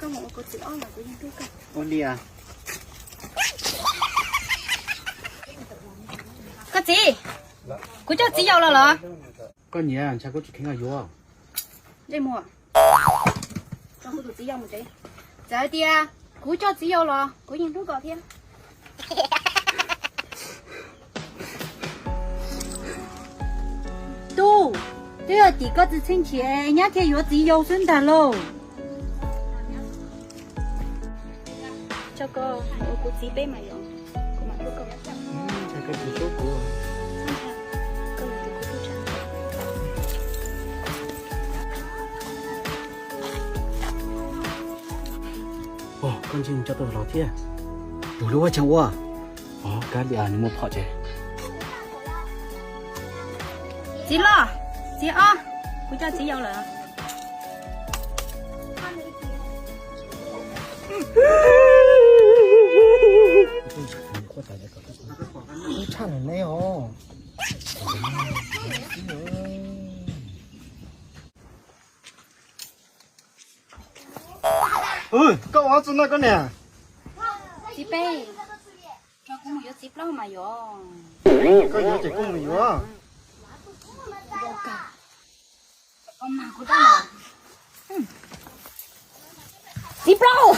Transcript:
Ua li. Koj txiv, kuv coj txiv yau los los? Koj niam, ntshai kuv tsis kheev yuav. Txawm hais tias kuv coj txiv yau los kuv yeej hlub koj thiab. Tub, twb yog tim koj txiv txheej chim nyab thiaj yuav txiv yau xwb ntag lauj. Tso koj ua kuv txiv peb mas yog kuv mam hlub koj. Ntshai koj tsis hlub kuv. Koj ntshe coj tau los thiab. Yus lub ua tseem ua. Kab li nws muaj phom ces. Txiv loj, txiv ob, kuv coj txiv yau lawm. Ub, tshaj lawm ne os. Koj ua txog no koj niam. Txiv peb, kuv mus yuav txiv plaub mas yog. Koj yuav ces kuv mus yuav. Txiv plaub.